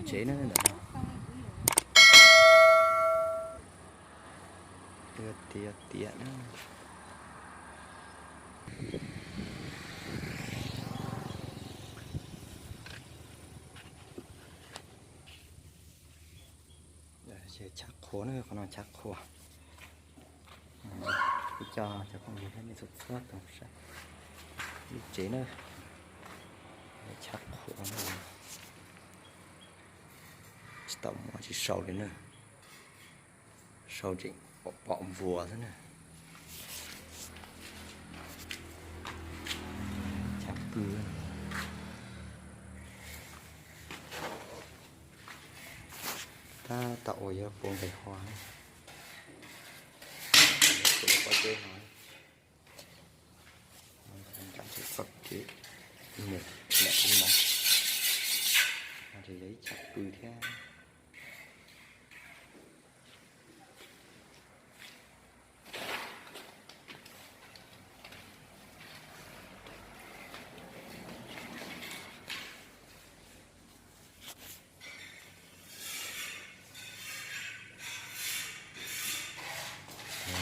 Tsev na ntawm no. Tiav tiav na. Chav qhua na, qhov no chav qhua. Kuv coj cov phooj ywg thiab nej txhua txhua tus saib lub tsev na. Chav qhua, tsis tau muab tsis sau li na. Sau tseem pom npuas xwb na. Chav pw. Tab tom ua yuav puav nqes hua. Pob zeb no, pob zeb mus nram ub mov, no ces yog ib chav pw thiab.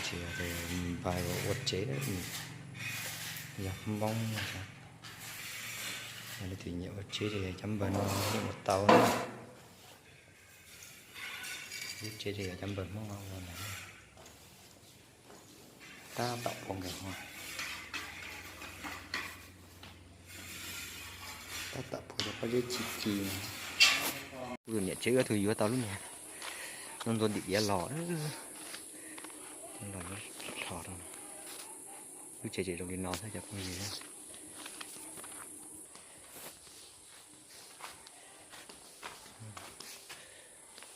Tsis yog tes npawg ua tsev, yog Hmoob, yog leej twg nyiam ua tsev ces yog cov npawg no nyiam ua tau na. Lub tsev ces yog cov npawg Hmoob no ua ntag. Tab tom puav nqes hua. Tab tom puav cov pob zeb ci ci. Kuv tus niam tsev wb tug yuav tau lub niag no ntua dim diav los. Los hlo rau. Lub tsev tseem zoo li no xwb cov phooj ywg.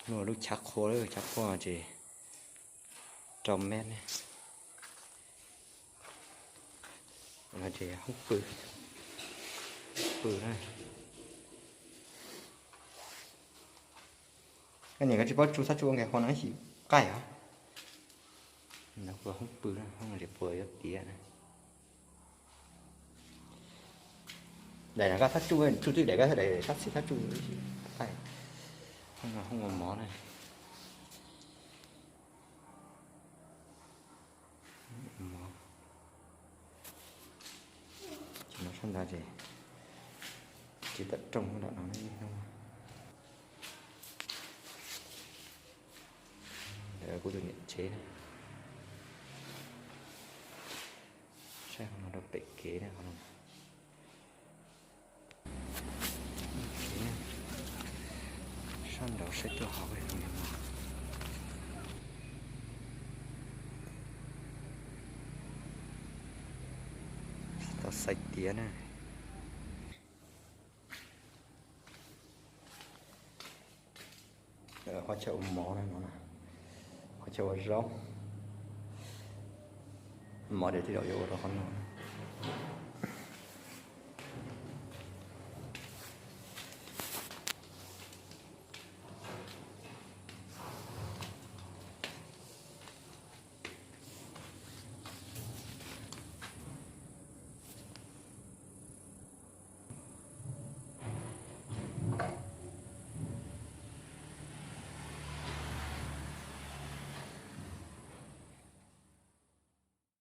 Lub, lub chav qhua, chav qhua ces rau mev ne. Ces hoob pw, pw na. Koj niam koj tsis paub tsuj xab tsuj ua nqes hua no xyim qaij os. Hoob pw, hoob li puas yuav tiav na. Daim no koj xab tsuj, tsuj twb daim koj daim sab xis xab tsuj, hoob ua mov na. Mov. Ces no sab ntawd ces, ces tawm rooj nram no. Ntawd kuv tus niam tsev na. Saib qhov no rau pem kev na, qhov no. Sab nraud saib tuaj hauv no. Tsis tau xaiv tiav na. Qhov chaw ua mov no, qhov chaw ua zaub. Mov ces tej zaum yuav ua rau qhov no.